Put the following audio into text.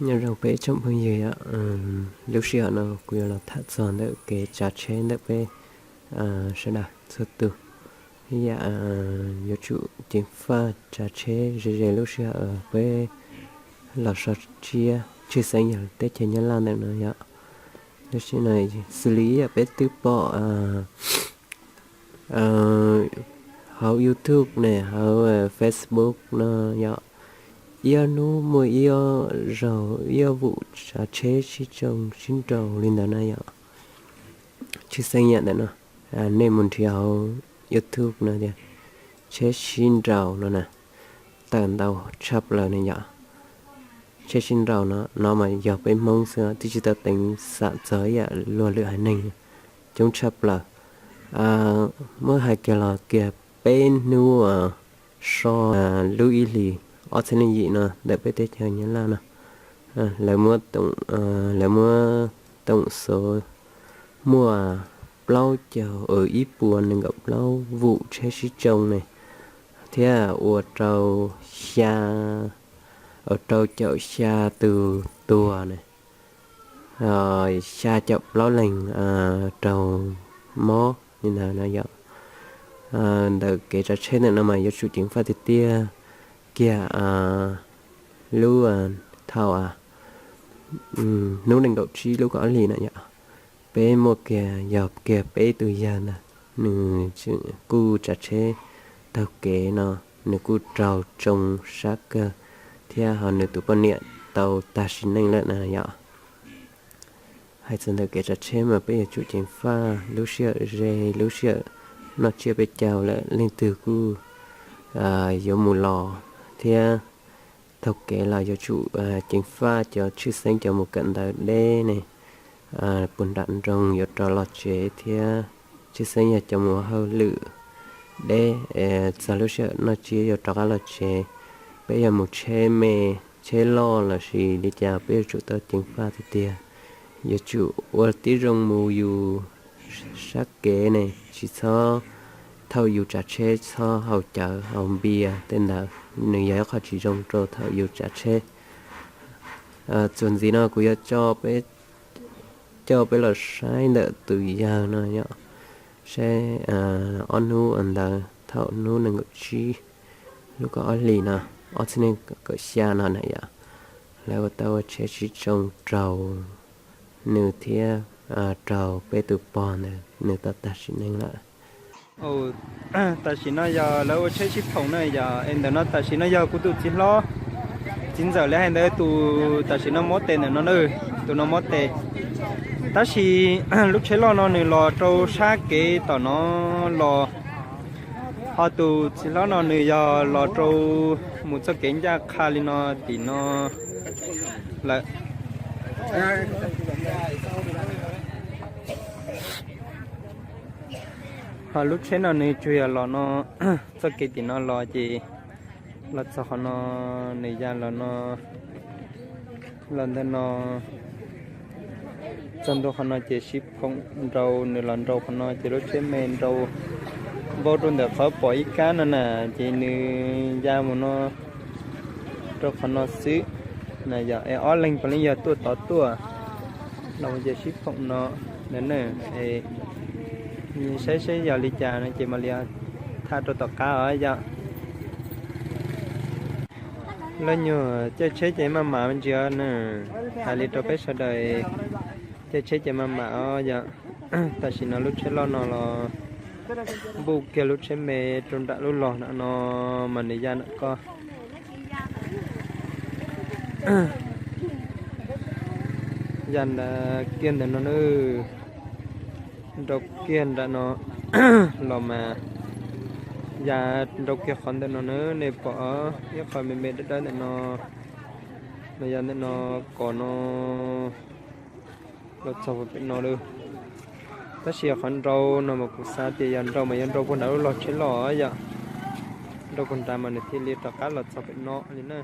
Nyob zoo peb tsoom phooj ywg yom, lub sij hawm no kuv yuav los tham txog ntawm kev tsav tsheb ntawm peb sawv daws txhua tus. Ib yam yuav tsum ceev faj tsav tsheb ze ze lub sij hawm peb los so tsiab tshwj xeeb yog teb chaws Nyab Laj ntawm no yom. Lub sij hawm no xws li ib yam peb twb pom hauv YouTube ne, hauv Facebook no yom, ib ob hnub muaj ib ob zaug ib ob vum tsav tsheb sib tsoo sib nraus li ntawd na yom. Tshwj xeeb yam ntawm no, nej mus nrhiav hauv YouTube no tias tsheb sib nraus no na, tawm ntau tshaj plaws ne yom. Tsheb sib nraus no, no mas yog peb Hmoob xwb, twb tsis tau teev xam txog ib yam luag lwm haiv neeg coob tshaj plaws. Muab hais kiag los kiag peb hnub so lub ib hlis ob txhiab leej yim no ntawm peb teb chaws Nyab Laj no, lawv muab, lawv muab toom xov muaj plaub caug, ib puas nees nkaum plaub vum tsheb sib tsoo ne, thiab ua rau xya, ua rau caum xya tus tuag ne, xya caum plaub leeg raug mob li ntawd no yom. Ntawm kev tsav tsheb ntawm no mas yuav tsum ceev faj tiag tiag kiag lub thaum hnub nees nkaum tsib lub kaum ob hlis na yom. Peb muaj kiag, yog kiag peb tus yawg ntag, nws kuj tsav tsheb taug kev no, nws kuj raug tsoo sab kawg, thiab ho nws tus poj niam tau tag sim neej lawm na yom. Hais txog ntawm kev tsav tsheb mas peb yuav tsum ceev faj lub sij hawm ze, lub sij hawm noj tsiab peb caug lawm leej twg kuj yuav mus los thiab taug kev los yuav tsum ceev faj cov tshwj xeeb cov mus kawm ntawv deb ne, puag nram nroog yuav rov los tsev thiab tshwj xeeb yog cov mus hauj lwm deb, txog lub sij hawm noj tsiab yuav rov qab los tsev. Peb yog mus tsheb me, tsheb loj lossis li cas peb yuav tsum tau ceev faj tiag tiag. Yuav tsum ua tib zoo mus yus sab kev ne, tsis txhob, thaum yus tsav tsheb txhob haus cawv haus npias tej ntawd, nws yog ib qho tsis zoo rau thaum yus tsav tsheb. Txuas ntxiv no kuv yuav coj peb los saib ntawm tus yawg no yom, saib ob hnub ntawd thaum hnub nees nkaum tsib lub kaum ob hlis no, ob txhiab nees nkaum xya no na yom, lawv ua tau ua tsheb sib tsoo raug nws thiab raug peb tus pog ntawd, nws tau tag sim neej lawm. Tam sim no yog lawv ua tsheb sib phoom na yom, es ntawm no tam sim no yog kuv tus txiv hlob, txiv ntxawm lawv hais ntawd tus tam sim no mob tes ntawm no na, tus no mob tes. Tab sis lub tsheb loj no nws los rau sab kev tom no los, ho tus txiv hlob no nws yog los rau mus txoj kev ncaj qha li no tim no lawm. Ho lub tsheb no nws tsuas yog los no, txoj kev tim no los ces los txog qhov no, nws ya los no, los ntawm no, txog ntua qhov no ces sib phoom nrau, nws los nrau qhov no ces lub tsheb me nrau npaum rau ntawm qhov pom ib kab no na, ces nws ya mus no rau qhov no xwb. Na yog es ob leeg puav leej yog tuaj tod tuaj los ces sib phoom no ntawd na. Saib seb yog li cas no ces mam li tham rau tom qab os yom. Leej nyuag caij tsheb ces maj mam me ntsis na, hais li rau peb sawv daws, caij tsheb ces maj mam os yom. Tam sim no lub tsheb loj no los npuj kiag lub tsheb me rau nram lub log nram no mas nws ya nram ko. Ya nram kiag ntawm no na, nrau kiag nram no los mas ya nrau kiag qhov ntawm no na, nej pom ib qho me me dawb dawb ntawm no, mas yog ntawm no kom no los txog pem no lawm. Tab sis qhov nrau no mas kuv xav tias yog nrau mas yog nrau puag nram lub log tsheb loj yom, nrau puag nrad mas nws thiaj li rov qab los txog pem no li na.